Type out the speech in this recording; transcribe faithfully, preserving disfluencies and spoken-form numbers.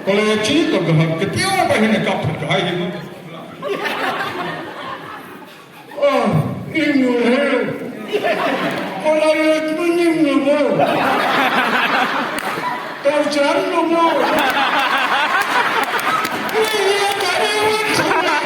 Kala chi ka kahak kateopa hina kaphat kahai hi. Ah, inu he. Kala yet maning na mo. Tauchan na mo. Iya, tare wachana.